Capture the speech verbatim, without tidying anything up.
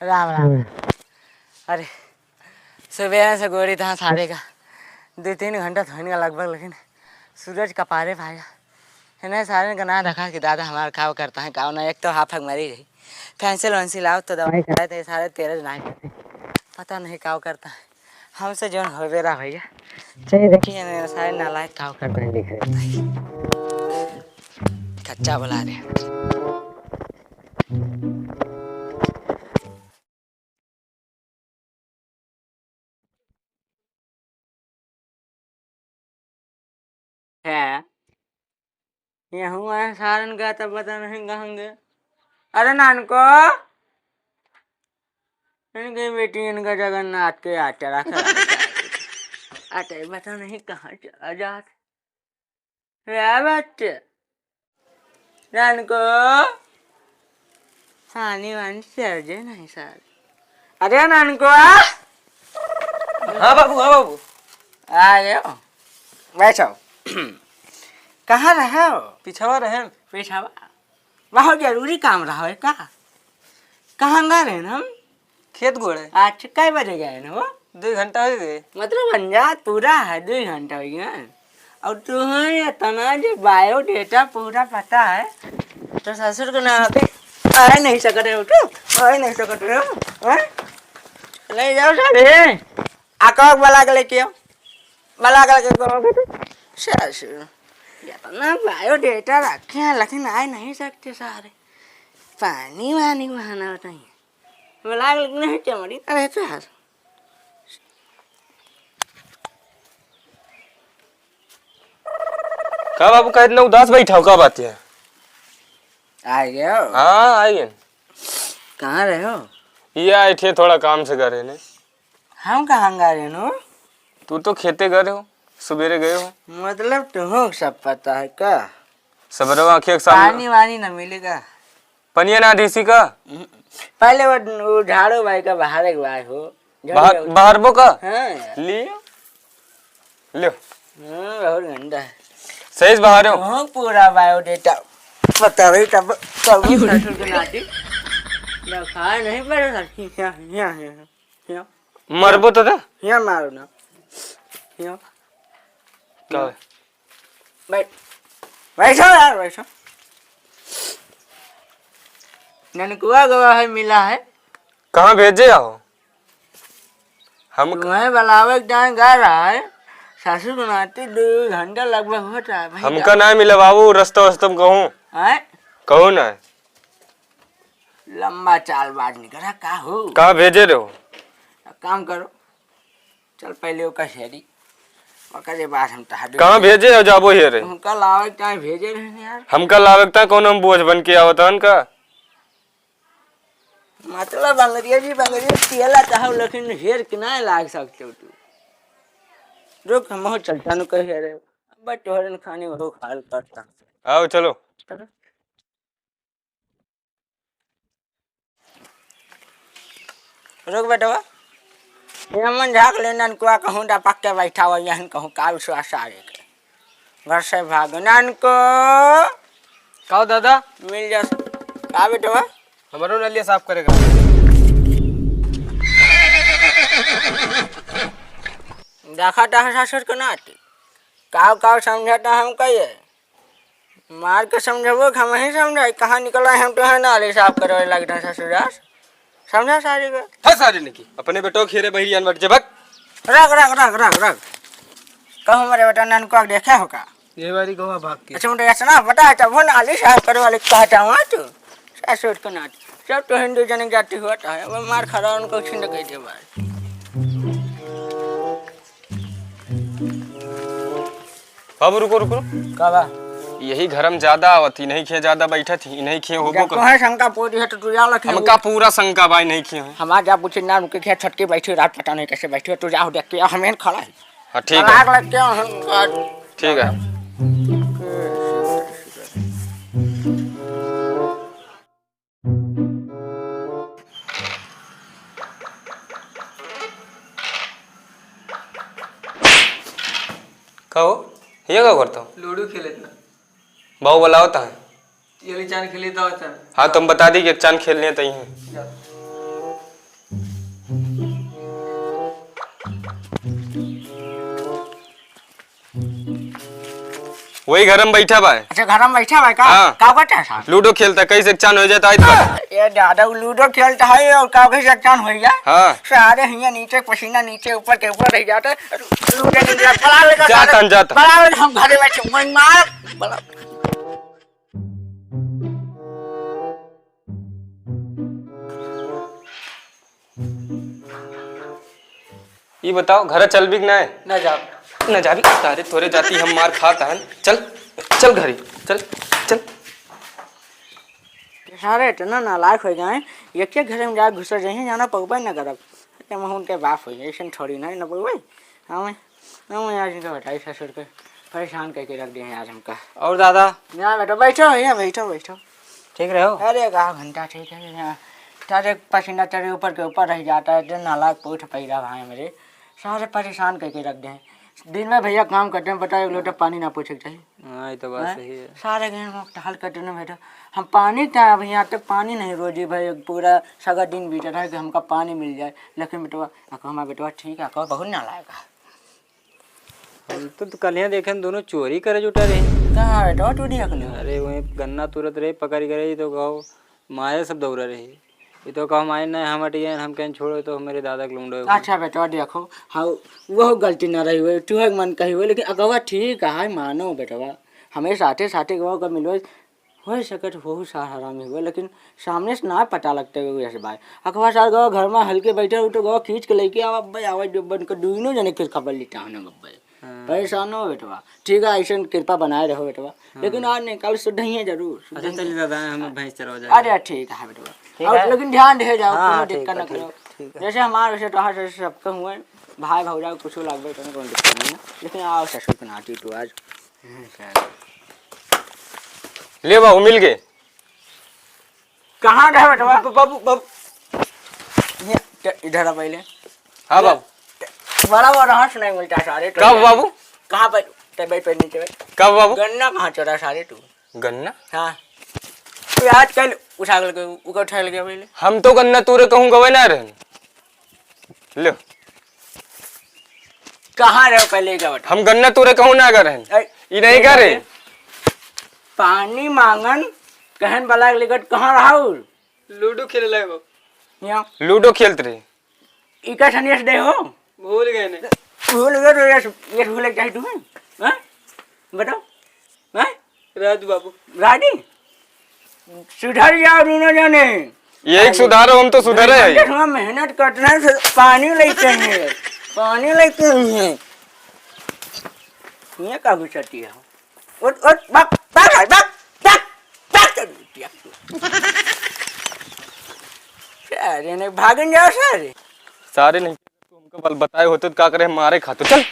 राम राम। अरे, सुबह से गोड़ी था सारे का, दो तीन घंटा धोइन का लगभग, लेकिन सूरज कपारे भाया। इन्हें सारे का ना देखा कि दादा हमार काव करता है, काव ना। एक तो हाफक मरी गई, फैंसिल वैंसिल आओ तो दवाई कराए थे, सारे तेरह दिन आए थे। पता नहीं काव करता है, हमसे जोन हो बेरा भैया। चलिए देखिए, इन्हें सारे नालायक काव करता है, दिख रहे। कच्चा बुला रहे हैं। है। यहूँ आए सारन का तब पता नहीं कहाँ गए। अरे नानको, इनके बेटी इनका जगन्नाथ के आटा रखा है। आटा ही पता नहीं कहाँ चला जात। रे बच्चे, नानको, पानी वानी सर्जे नहीं सर। अरे नानको, आ। हाँ बाबू, हाँ बाबू। आ गयो। बैठो। कहाँ रहे हो? पिछवा रहे। पिछवा? बहुत जरूरी काम रहा है का? कहाँ गए रहे हम? खेत गोड़े। अच्छा, कै बजे गए न हो? दो घंटा हो गए। मतलब अंजात पूरा है, दो घंटा हो गया। और तुम्हें इतना जो बायोडाटा पूरा पता है, तो ससुर के नाते आए नहीं सकते हो तू? आए नहीं सकते हो? हैं? ले जाओ सारे। आका बला के लेके आओ। बला के लेके आओ। ससुर, इतना बायोडाटा रखे हैं, लेकिन आए नहीं सकते सारे। पानी वानी बहाना बताइए। बोला नहीं चमड़ी, अरे तो यार। का बाबू, का इतना उदास बैठा हो, का बात है? आ गए हो? हाँ, आ गए। कहाँ रहे हो? ये आए थे थोड़ा काम से घरे ने। हम कहाँ गए रहे नो? तू तो खेते गए हो, सुबेरे गए हो। मतलब तुमको सब पता है का? सबेरे आँखें के सामने। पानी वानी ना मिलेगा। पनिया ना दीसी का? हम्म। पहले वो, वो झाड़ू भाई का बाहर एक बार हो। झाड़ू बाहर, भाई। बाहर बो का? हाँ यार। लियो। लियो। हाँ, बहुत गंदा है। सही से बाहर हो। हाँ, पूरा बायोडाटा। पता नहीं तब, तब ससुर के नाती। ना खाए नहीं पड़े सर। यहाँ, यहाँ, यहाँ, यहाँ। मरबो तो था? यहाँ मारो ना। यहाँ। का है? बैठ, बैठो यार, बैठो। ननकुआ गवा है, मिला है। कहाँ भेजे हो? हम तुम्हें बुलावे के टाइम गा रहा है, सासू के नाती दो घंटा लगभग होता है भाई। हमका ना मिला बाबू, रास्ता वास्ता में कहूँ। हैं? कहूँ ना। लंबा चालबाज निकला का हो? कहाँ भेजे रहो? अब काम करो, चल पहले ओका हेरी, ओकरे बाद हम तहार कहाँ भेजे हो जाबो हेरे? उनका लावे के टाइम भेजे रहे यार। हमका लावे के टाइम कौन हम बोझ बन के आवत हन का? मतलब अंग्रेजी बंग्रेजी पियला चाहो, लेकिन हेर के ना लाग सकते हो तू। रुक, हम हो चलता नु कह रहे। अब तोहरन खाने वो हाल करता। आओ चलो। चलो। रुक बेटवा, ये मन झाक ले, ननकुआ कहूँ डपक के बैठा हुआ, यहन कहूँ का विश्वास आ रे के। घर से भाग, ननको। का हो दादा? मिल जा। का बेटवा? हमरो नलिया साफ करेगा। देखा था ससुर के नाती। काव काव समझता हम कहिए। मार के समझबो कि हम ही समझाई, कहाँ निकला है, हम तो है ना, अरे साफ करे वाले लगता है ससुरा। समझा सारी को। है सारी ने की, अपने बेटो खेरे बहिरियान बट जे बक। रख, रख, रख, रख, रख। कहूँ मेरे बेटा ननको देखे हो का? ये बारी गवा भाग के। अच्छा, मुझे ऐसा ना पता है, तब वो नाली साफ करे वाले कहता हुआ तू। ससुर के नाती। सब तो हिंदू जन जाति होता है, वो मार खा रहा, उनको छिंद कह दे भाई। बाबू, रुको, रुको। का बा? यही घर में ज्यादा आवत ही, इन्हीं खे ज्यादा बैठत ही, इन्हीं खे होबो जब कर। तोहे शंका पूरी है, तो तू जा लखी हमका हो। पूरा शंका बा, इन्हीं खे है। हमार जा पूछे ना, उनके खे छटके बैठी, रात पता नहीं कैसे बैठी हो, तू जा हो देख के, हमें खड़ा है। हाँ, ठीक है। आग लग के हम, ठीक है। का हो? हियाँ का करता हो? लूडो खेले इतना। बाबू बुलाओ ता है। ये ले चांद खेले तो चांद। हाँ, तुम बता दी कि एक चांद खेलने तो ही है। जा। वही घर में बैठा बा। अच्छा, घर में बैठा बा का? हाँ। का करता है साहब? लूडो खेलता, कहीं से एकचान हो जाता है तो। ये दादा, वो लूडो खेलता है और का कहीं से एकचान हो जाए? हाँ। सारे हियाँ नीचे, पसीना नीचे, ऊपर के ऊपर रह जाता है। लूडो नहीं खेलता, बड़ा लड़का जाता सारे, हम, जाता। बड़ा लड़का हम घरे बैठे, मैं मार, बड़ा। ई बताओ, घर चलबी कि नाय? ना जाब। ना जाबी? अरे, तोरे जाती हम मार खात हन। चल, चल घरे, चल, चल। सारे इतना नालायक हो गए, एक एक घर में जा घुस जाए, जाना पगबे ना करब। हम उनके बाप हो गए, ऐसन थोड़ी ना, ना पगबे। हम हम आज इनका बताई ससुर के परेशान करके रख दिए हैं आज हमका। और दादा? ना बेटा, बैठो, यहाँ बैठो, बैठो। ठीक रहो? अरे, का घंटा ठीक है यहाँ। तारे पसीना तेरे ऊपर के ऊपर रह जाता है, इतने नालायक पूछ पैदा भाई मेरे। सारे परेशान करके रख दे हैं। दिन में भैया काम करते हैं, बताओ, एक लोटा पानी ना पूछे के चाहिए। हाँ, ये तो बात हैं? सही है। सारे दिन में टहल करते ना बेटा। हम पानी का, अभी यहाँ तक पानी नहीं रोजी भाई, पूरा सगा दिन बीत रहा है कि हमका पानी मिल जाए। लेकिन बेटवा, अकवा हमार बेटवा ठीक है, अकवा बहुत नालायक है। हम तो, तो कल यहाँ देखे, दोनों चोरी करे जुटा रहे। कहाँ बेटवा चोरी कर ले? अरे, वहीं गन्ना तुरत रहे, पकड़ के रही तो कहो, मारे सब दौड़ा रहे। ये तो कहो, मारे नहीं, हम हट गए, हम कहें छोड़ो, तो मेरे दादा के लूंडो है। अच्छा बेटवा, देखो, हाँ, वो गलती ना रही हुई, तू एक मन कही हुई, लेकिन अकवा ठीक है, मानो बेटवा, हमें साथे साथे गवा का मिलो, हो सकत हो सार हरामी हुआ, लेकिन सामने से ना पता लगते हुए ऐसे भाई। अकवा सार गवा घर में हल्के बैठे हो तो गवा खींच के लेके आवा, भाई आवा जो बन के दुइनो जने फिर खबर लेता हूँ ना गब्बे। हाँ। परेशान हो बेटवा, ठीक है, ऐसे कृपा बनाए रहो बेटवा। हाँ। लेकिन आज निकाल सुधइए जरूर, अच्छा, सुधइए। चलिए दादा, हम भैंस चराओ जाए। अरे ठीक है बेटवा, ठीक और है। लेकिन ध्यान दे जाओ, हाँ, कोनो ठीक दिक्कत है, ना ठीक, करो। ठीक है। जैसे हमारे वैसे तो हाँ, जैसे सबके हुए भाई भौजाई कुछ लगबे तो कोनो दिक्कत नहीं है, लेकिन आओ ससुर के नाती तू आज। ले बाबू, मिल गए। कहाँ रहे बेटवा? बाबू, बाबू, बाबू। ये, ते इधर आ पहले। हाँ बाबू। ते बड़ा बड़ा हाथ नहीं मिलता सारे तो कब यार। बाबू? कहाँ पर? ते बैठ, बैठ नीचे बैठ। कब बाबू? गन्ना कहाँ चोरा सारे तू? गन्ना? हाँ। तू आज कल उठा के लगे, उका उठा के लगे पहले। हम तो गन्ना तोरे कहूँ गवे ना रहन। लो। कहाँ रहो पहले का बता। हम गन्ना तोरे कहूँ ना गए रहन। ए, ई नहीं करे। पानी मांगन कहन वाला के लेकर कहाँ रहो? लूडो खेले लगे बाबू। यहाँ। लूडो खेलत रहे। इका सनेस दे हो? भूल गए ने। भूल गए तो यस, यस भूले चाहे तुम्हें? हाँ? बताओ। हैं? राजू बाबू। राजी? सुधर जाओ दोनों जने। यही सुधारो, हम तो सुधरे हैं। हम मेहनत करते हैं, फिर पानी लेते हैं, पानी लेते हैं। ये का घुसती है? उठ, उठ, भाग, भाग, भाग, भाग, भाग, भाग, चल, बिटिया। सारे ने भागन जाओ सारे। सारे नहीं, तुमको बल बताए होते तो का करे, मारे खाते। चल।